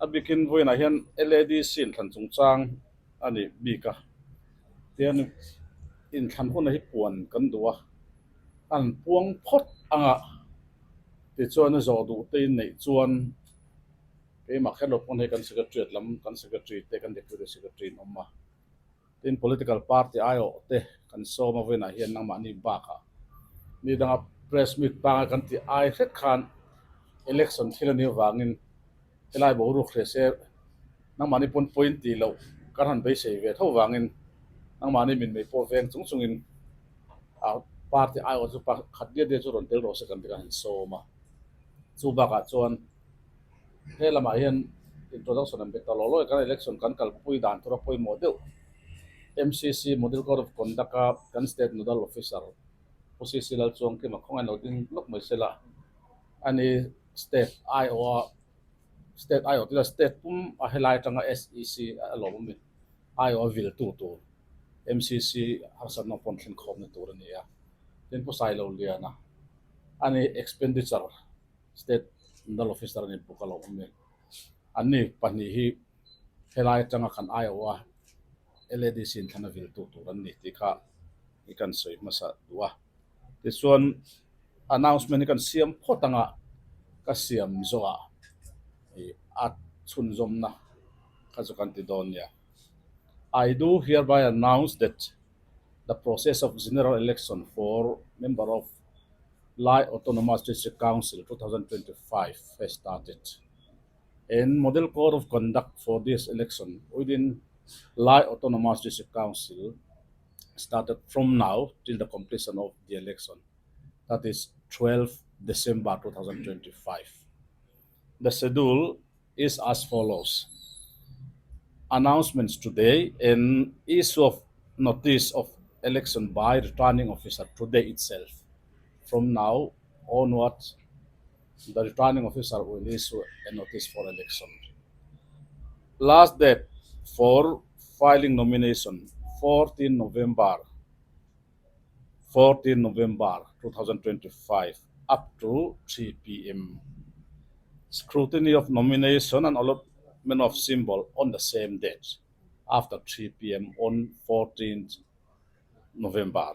A bikin vawiinah hian LADC inthlan chungchang a nih bik a, tihian inthlan hunah hi puan kan duh a, an puang phawt ang a, tichuan a zawh duh te inneih chuan keimah kher lo pawn hei kan secretariat lam kan secretary te kan deputy secretary an awm a. Tin, political party aiawh te kan sawm a vawiinah hian nangmahni bakah ni danga press meet panga kan tih ai hret khan election thil a nih avangin helai boruak hria se nangmahni pawn point tih loh kan han beisei ve tho vangin nangmahni min mei pawh veng chung chungin a party aiawh chu pakhat diat diat chu rawn tel rawh se kan ti kan han sawm a. Chu bakah chuan He lamah hian introduction an pe ta lo lawi kan election kan kalpui dan tura pawimawh deuh MCC Model Code of Conduct a kan State Nodal Officer Pu CC Lalchuangkima khawngaih lo ding lawk mai sela ani State aiawh a State aiawh tila State pum a helai atanga SEC a lawm awm aiawh a viltu tur MCC harsatna pawn thlen khawmna tur a ni a tin Pu Sailoliana ani expenditure State Nodal Officer a ni bawk a lo awm e. Anni pahnih hi helai atanga kan aiawh a, LADC in thlan a vil tu tur an ni tih kha i kan sawi hmasa duh a. Tichuan announcement hi kan siam phawt anga ka siam zawhah ih a chhunzawmna kha chu kan ti dawn nia. I do hereby announce that the process of general election for member of Lai Autonomous District Council 2025 has started. And model code of conduct for this election within Lai Autonomous District Council started from now till the completion of the election, that is 12 December 2025. The schedule is as follows. Announcements today and issue of notice of election by returning officer today itself. From now onwards, the returning officer will issue a notice for election. Last date for filing nomination 14 November 14 November 2025 up to 3 p.m. Scrutiny of nomination and allotment of symbol on the same date after 3 p.m. on 14th November.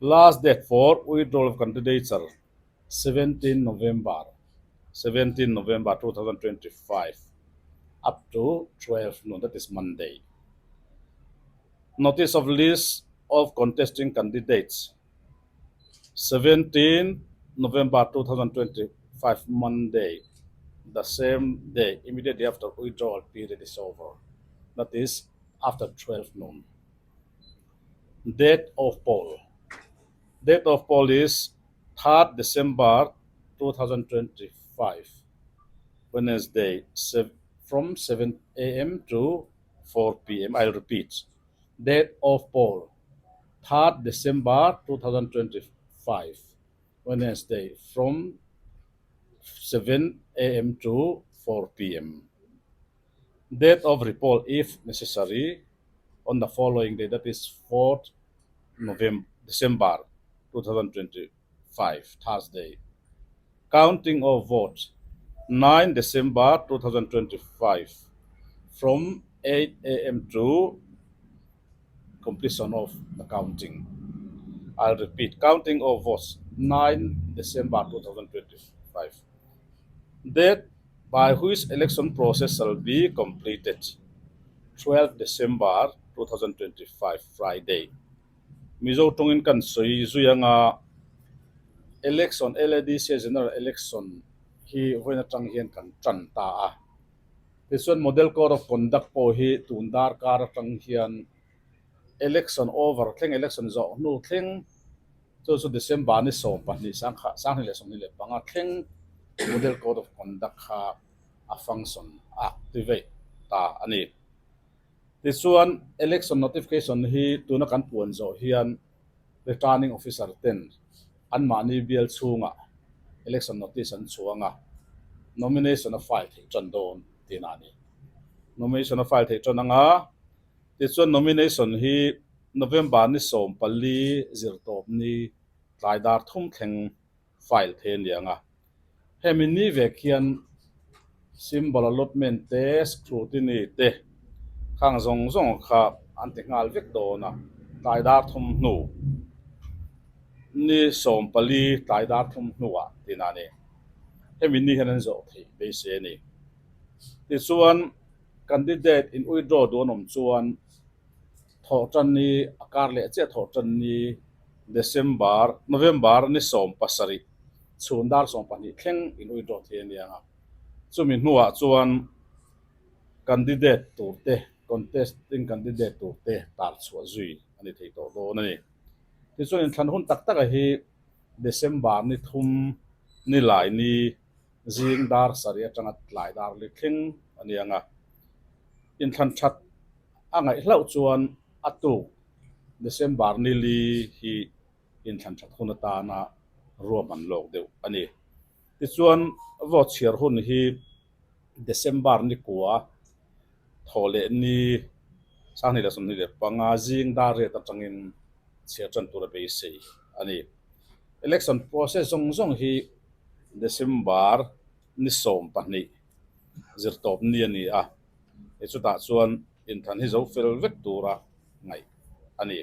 Last date for withdrawal of candidature 17 November 17 November 2025 up to 12 noon, that is Monday. Notice of list of contesting candidates 17 November 2025 Monday, the same day immediately after withdrawal period is over, that is after 12 noon. Date of poll. Date of poll is 3rd December 2025, Wednesday, from 7 a.m. to 4 p.m. I'll repeat. Date of poll, 3rd December 2025, Wednesday, from 7 a.m. to 4 p.m. Date of repoll, if necessary, on the following day, that is 4th November, December 2025, Thursday. Counting of votes, 9 December 2025, from 8 a.m. to completion of the counting. I'll repeat, counting of votes, 9 December 2025. Date by which election process shall be completed, 12 December 2025, Friday. Mizo tawngin kan sawi zui anga election LADC general election hi vawiin atang hian kan tan ta a. Tichuan model code of conduct pawh hi tun darkar atang hian election over thleng election zawh hnu thleng chu chu December ni 12 2025 thleng model code of conduct kha a function a activate ta a ni. Tichuan election notification hi tuna kan puan zawh hian returning officer ten anmahni bial chhungah election notice an chhuang a, nomination a file theih tan dawn tihna a ni. Nomination a file theih tan anga tichuan nomination hi November ni 14 zirtawp ni tlai dar thum thleng file thei a ni ang a. Hemi ni vek hian. Symbol allotment te, scrutiny te khang zawng zawng kha an ti nghal vek dawn a, tlai dar thum hnu ni 14 tlai dar thum hnuah tihna a ni. Hemi ni hian an zawh theih beisei a ni. Tichuan candidate in withdraw duh an awm chuan thawh tan ni a kar leh chiah thawh tan ni December, November ni 17 chhun dar 12 thleng in withdraw thei a ni ang a. Chumi hnuah chuan candidate tur te, contesting candidate tur te tar chhuah zui a ni thei tawh dawn a ni. Tichuan inthlan hun tak taka hi December ni thum ni lai ni zing dar sarih atanga tlai dar li thleng a ni ang a. Inthlan that a ngaih hlauh chuan a tuk December ni li hi inthlan that hun atana ruahman lawk deuh a ni. Tichuan vote chhiar hun hi December ni kua thawh leh ni 2025 zing dar riat atangin chhiar tan tur a beisei a ni. Election process zawng zawng hi December ni 12 zirtawp ni a ni a, chutah chuan inthan hi zo fel vek tura ngaih a ni.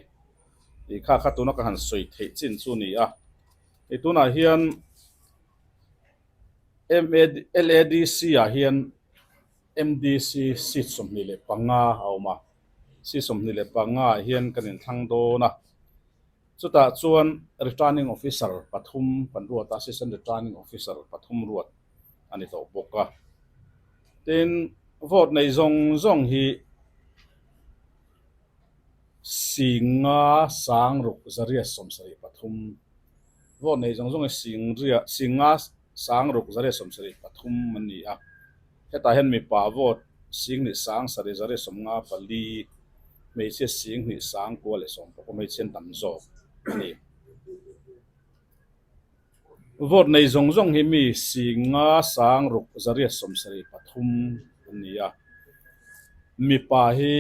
Tih kha kha tuna ka han sawi theih chin chu a ni a. Hei tunah hian LADC ah hian MDC seat 25 a awm a, seat 25 ah hian kan inthlang dawn a, chutah chuan returning officer pathum kan ruat a, assistant returning officer pathum ruat a ni tawh bawk a. Tin, vote nei zawng zawng hi 5 6 173 Vote nei zawng zawng hi singriah singa 6 173 an ni a. Hetah hian mipa vote 2 7 154, hmeichhia 2 9 leh 11 hmeichhia an tam zawk a ni. Vote nei zawng zawng hi mi 5 6 173 an ni a. Mipa hi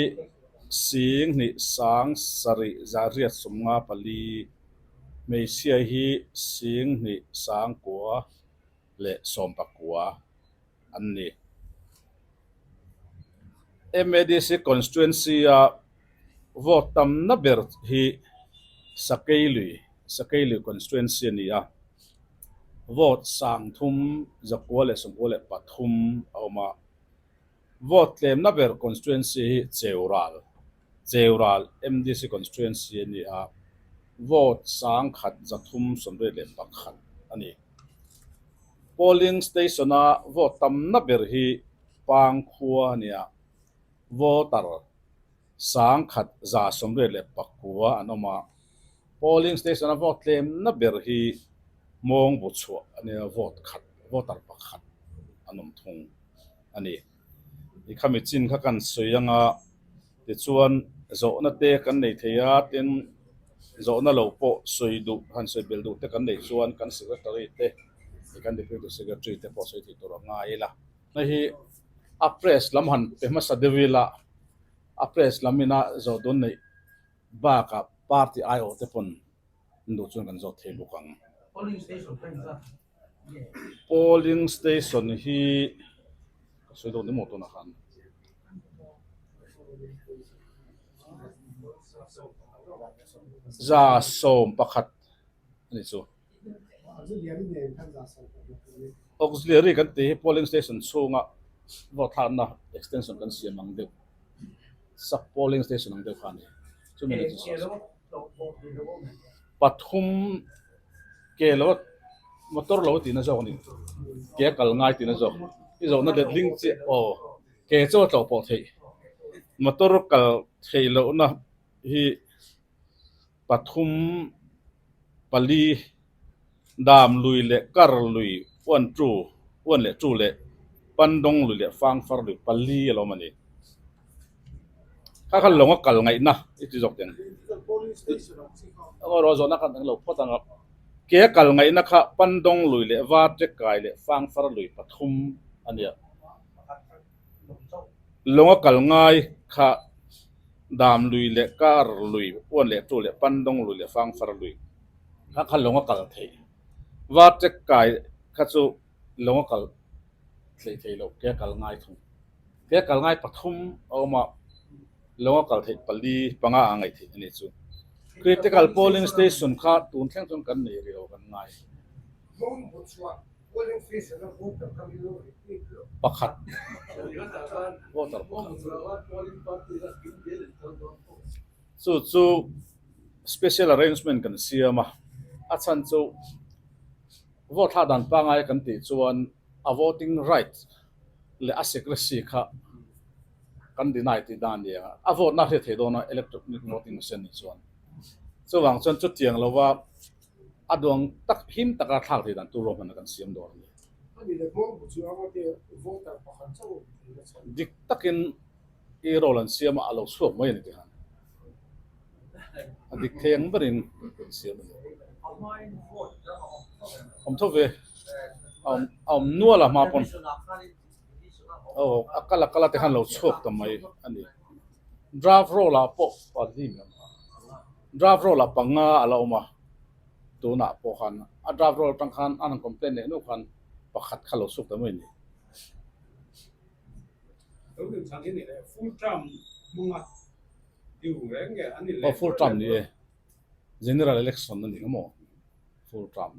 2 7 154, hmeichhia hi 2 9 leh 19 an ni. MADC constituency-a vote tamna ber hi Sakeilui, Sakeilui constituency a ni a, vote 3993 a awm a. Vote tlemna ber constituency hi Cheural, Cheural MDC constituency a ni a, vote 1381 a ni. Polling station-a vote tamna ber hi Pangkhua a ni a, voter 1189 an awm a. Polling station-a vote tlemna ber hi Hmawngbu chhuah a nia, vote khat, voter pakhat an awm thung a ni. I khami chin kha kan sawi anga tichuan zawhna te kan nei thei a, tin zawhna lo pawh sawi duh han sawi belh duh te kan neih chuan kan secretary te kan deputy secretary te pawh sawi thei tur a ngai ila. Hei hi a press lam han pe hmasa deuh ila, a press lam ina zawh dawn neih bakah party aiawh te pawn an duh chuan kan zawt thei bawk ang. Polling station hi ka sawi dawn emaw tunah khan. 11% a ni chu. Auxiliary kan tih hi polling station chhunga vote thlakna extension kan siam ang deuh sub polling station ang deuh kha a ni. Chumi ni chu pathum ke lo motor lo tihna zawk a ni ke a kal ngai tihna zawk i zawhna letling chiah aw ke chu a tlawh pawh theih motor kal theih lohna hi. Pathum pali dam lui leh kar lui uan tu uan leh tu leh pandawng lui leh fangfar lui pali a lo awm a ni. Kha kha lawng a kal ngaihna i ti zawk teng. Erawh zawhna khan eng lo phawt ang a. Ke a kal ngaihna kha pandawng lui leh vate kai leh fangfar lui pathum a nia. Lawng a kal ngai kha dam lui leh kar lui, uan leh tu leh pandawng lui leh fangfar lui kha kha lawng a kal theih. Varṭek kai kha chu lawng a kal Hleih theih loh ke a kal ngai thung. Ke a kal ngai pathum a awm a, lawng a kal theih pali panga a ngaih theih a ni chu. Critical polling station kha tun thleng chuan kan nei rih lo kan ngai. Pakhat voter pakhat chu chu special arrangement kan siam a, a chhan chu vote thla dan pangai kan tih chuan a voting right leh a secrecy kha kan deny tih dan a ni a, a vote na hriat theih dawn a electronic voting machine nih chuan. Chuvang chuan chutiang lova a duang tak him taka thlak theih dan tur ruahmanna kan siam dawn a ni. Dik takin i roll an siam a, a lo chhuak mai a ni tih han. A dik thei ang berin an siam a ni. Awm tho ve. A awm a awm nual a hma pawn. Aw a kal a kal a te khan lo chhuak ta mai a ni. Draft roll ah pawh draft roll ah panga a la awm a tunah pawh khan a draft roll atang khan an han complaint leh nuh khan pakhat kha lo chhuak ta mai a ni. Aw full term ni e general election a ni ang maw full term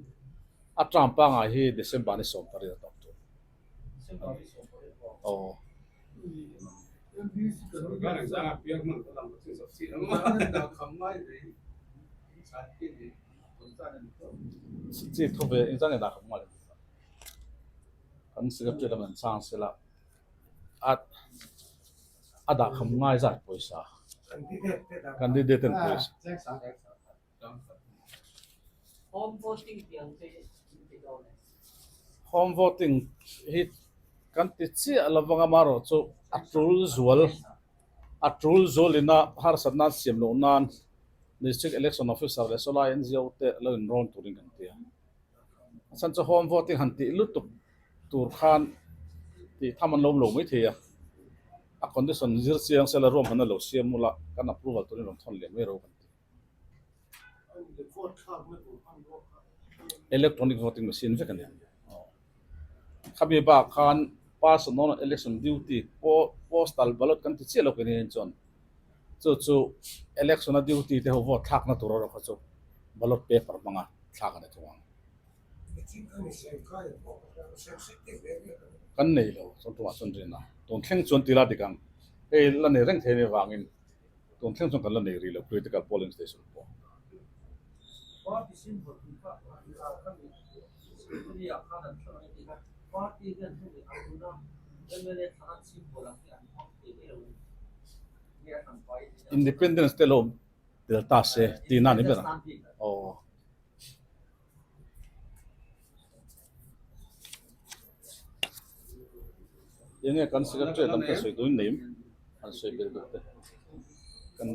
a term pangai hi December ni 18 a tawp tur aw. Chi thu ve engzah nge dah kham ngai kan secretary lam an chang sela a a dah kham ngai zat pawisa candidate ten pawisa. Home voting hi kan ti chiah lo vang amaherawh chu a tul zual a tul zualina harsatna an siam loh nan district election officer leh sawlai NGO te lo inrawn turin kan ti a. A chhan chu home voting han tih lutuk tur khan tih tham an lo awm lo maithei a, a condition zir chiang sela ruahmanna lo siam ula kan approval turin rawn thawn leh mai ro kan ti. Electronic voting machine vek a ni. Khami bak khan person on election duty postal ballot kan ti chiah lo kei ni chuan chu chu election a duty te ho vote thlakna tur erawh kha chu ballot paper hmanga thlak a ni thung ang. Kan nei lo chuan tumah chuan rin a tun thleng chuan tila dik ang hei la nei reng thei a nih avangin Tun thleng chuan kan la nei rih lo critical polling station pawh. Independence te lo awm tel ta se tih na ni ber ang. Aw. Enge kan secretary lam te sawi duhin nei an sawi belh duh te kan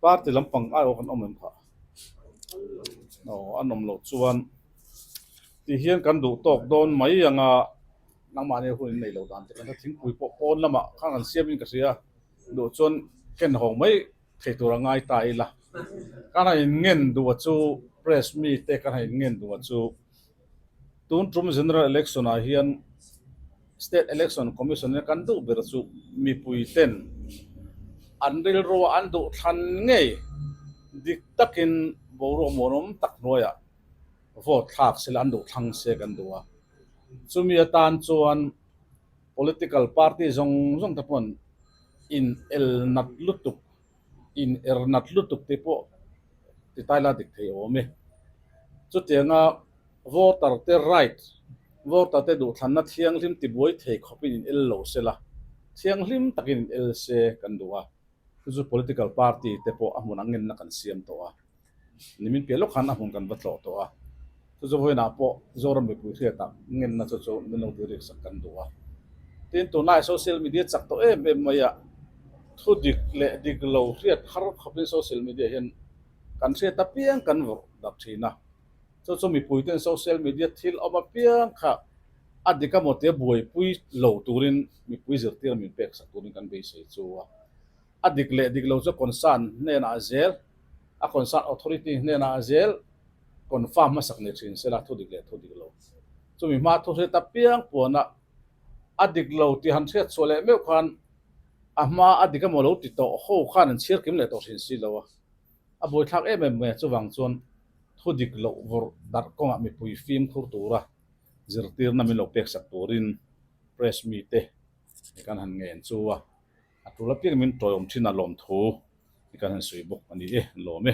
party lampang ai awh kan awm em phah aw an awm loh chuan ti hian kan duh tawk dawn mai anga nangmahni hun in nei loh dan te kan hre thingpui pawh pawn lamah khan an siam in ka hria. Duh chuan ken hawng mai thei tur a ngai ta ila. Kan han inngen duh a chu press mi te kan han inngen duh a chu tun tum general election ah hian state election commission in kan duh ber chu mipui ten an rilru a an duh thlan ngei dik takin boruak muanawm tak hnuaiah vote thlak sela an duh thlang se kan duh a. Chumi atan chuan Political party zawng zawng te paw'n in el nat lutuk, in er nat lutuk tih pawh ti tai la dik thei awm e. Chutianga voter te right, voter te duhthlanna thianghlim tibuai thei khawpin in el lo se la, thianghlim takin in el se kan duh a. Chu chu political party te pawh a hmun angenna kan siam tawh a. Nimin piah lawk khan a hmun kan va tlawh tawh a, chu chu vawiinah pawh Zoram mipui hriatah ngenna chu chu min lo ti riksak kan duh a. Tin, tunlai social media chak tawh em em mai a, thu dik leh dik lo hriat har khawpin social media hian kan hriat apiang kan vawrh darh thin a. Chu chu mipuiten social media thil awm apiang kha a dik amaw tia buaipui lo turin mipui zirtir min peksak turin kan beisei chu a. A dik leh dik lo chu concern hnenah zel, a concern authority hnenah zel Confirm hmasak ni thin sela thu dik leh thu dik lo. Chumi hma thu hriat apiang puana a dik lo tih han hriat chhuah leh meuh khan a hma a dik emaw lo ti tawh ho khan an chhiar kim leh tawh thin si lo a. A buaithlak em em mai a, chuvang chuan thu dik loh vawrh darh kawngah mipui fimkhur tura zirtirna min lo peksak turin press mite kan han ngen chu a, a tul apiang min tawiawm thin a lawmthu kan han sawi bawk a ni e, lawm e.